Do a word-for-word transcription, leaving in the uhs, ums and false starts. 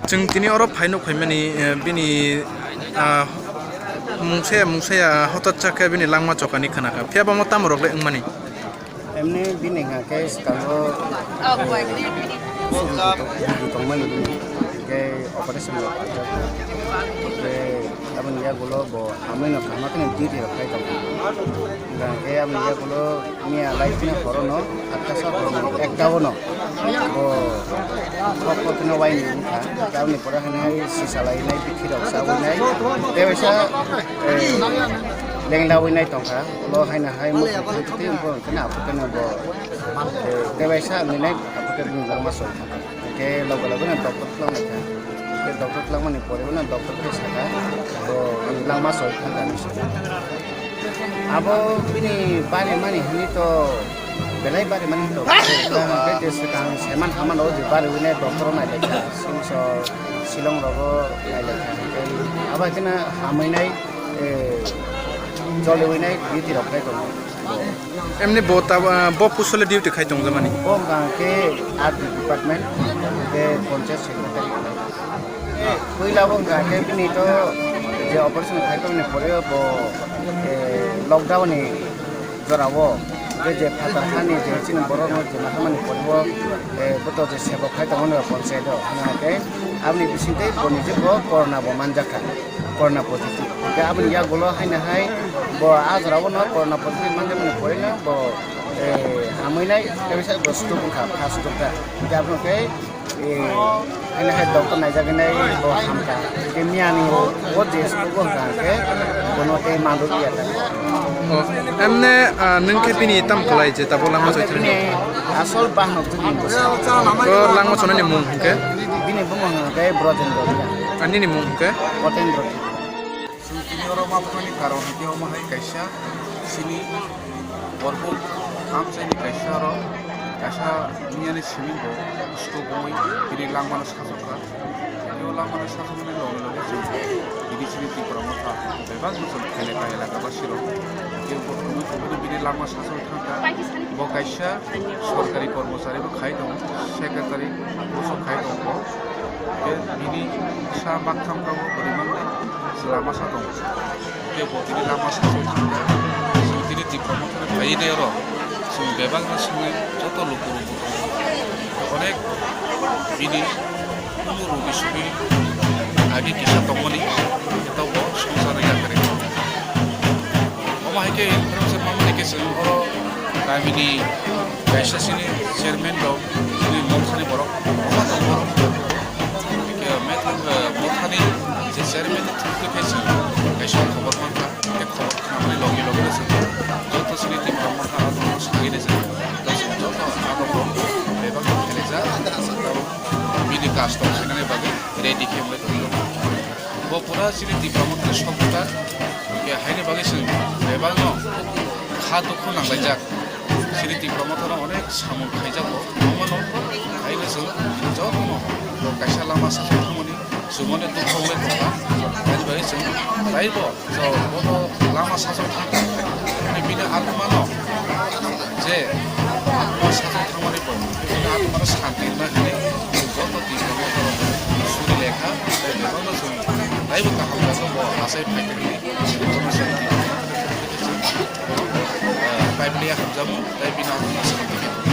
Chwng tini oro phai nuk phaimani, eh, bini, ah, mungsa ya, mungsa ya hotok chakhe bini langma chokani khwnakha. Phiya bo omo tamo rok le wngmani? Emni bini hwnkha khe swkango, eh, tongmani bini, hwnkhe operation rok khaijak. Hwnkhe aboni yagulo bo hamwi no kama kheno duty rok khai tongo. Hwnkhe aboni yagulo miya lai kheno horono atta sa horono ekta o no bo thok thok kheno waini wngkha. Aboni pore haino hai sisa lainai, bithi rok chawi nai, tei waisa, eh, lenglawi nai tongkha. Ulo haino hai muchung thang twi wngkha, hwnkhe aphuru kheno bo, eh, tei waisa wngwi nai, aphuru khe bini langma soi thangkha. Hwnkhe loge loge no doctor twlang lai kha. Hwnkhe doctor twlangmani pore no doctor khe sakha, bo langma soi thangkha hinwi sakha. Abo bini bari mani hwnwi to belai bari mani to. Hwnkhe je swkang saiman hamano je bari wngwi nai doctor o nai lai kha. Sumsok Shillong rogo nai lai kha. Hwnkhe abo hai kheno hamwi nai, eh, joliwi nai duty rok khai tongo. Emni bo ta, ah, bo kusole duty khai tong jamani? Bo hwnkha khe R D department, hwnkha khe panchayat secretary. Puila bo hwnkha khe bini to je operation khai tongni pore bo, eh, lockdown ni jora o je, je phatar hani je chini borok no je ma hamani pore bo, eh, bo to je sebok khai tongo panchayat o. Hwnkha khe aboni bisingtwi bo ni je bo corona bo manjakha. Corona positive. Hwnkhe aboni yagulo haino hai bo ah jora o no corona positive manjakmani pore no bo, eh, hamwi nai, tei bo stroke wngkha, first stroke kha. Hwnkhe abo khe, eh, haino hai doctor naijagwi nai bo hamkha. Hwnkhe miyani o je stroke o hwnkha hwnkhe bono tei manduk ya ta. O, emne, ah, nwng khe bini tam khlai je tabuk langma soi thani? Bini asol bahanok twi bini bwsa. O langma sonani mung hwnkhe? Bini bumung hwnkhe Brojendra Reang. Ani ni mung hwnkhe? Kotendra. Chwng tini oro ma phaimani karon hwnkhe omo hai kaisa chini borok amchaini kaisa oro kaisa miyani simi bo stroke wngwi tini langmano sachokha. Tini o langmano sachokmani loge loge chwng tini chini Tipra Motha bebak bwswk elaka elaka basirok tei bo thwngwi thwngwi bini langma sachok thangkha. Bo kaisa sorkari kormochari bo khai tongo, secretary post o khai tongo. Tei bini sa baktham kabo bwrwi mangni chwla masa tongo. Tei bo tini lama sachwi thangkha. Chwng tini Tipra Motha phaiwi nai oro chwng bebak no swngwi joto luku rwngwi tongo. Onek bini kunu rugi sugi agi kisa tongmani, tabuk bo swngcharwi yakarwi. Omo hai khe influencer mamani khe chwng oro kamini kaisa chini chairman rok, chini motha ni borok, omo tong borok. Hingke motha, eh, mothani je chairman ni through khe chwng kaisa khobor mankha, tei khobor khnamani logi logi no chwng joto chini Tipra Motha abo no sagwi rijak, tei chwng joto abo bo bebak no khelaijak, tei bini custom khainani bagwi ready khe wngwi tongo. Bo pura chini Tipra Mothani supporter, hingke haini bagwi chwng bebak no kha dukhu nanglaijak. Chini Tipra Mothano onek samung khaijago, omono kaiwi chwng jotono bo kaisa lama sachai thangmani chwngmani dukha wngwi tongkha. Haini bagwi chwng taibo bono lama sachai thangkha. Ani bini atmano je atma sachai thangmani bo bini atmano santi rwna hinwi chwng joto Tipra Mothano suri lekha, tei bebakno chwng taibo kaham jago bo achai phaikha hinwi chwng bono chwng Tipra Mothano chwng, eh, Bible ya hamjago, tei bini atma santi khe.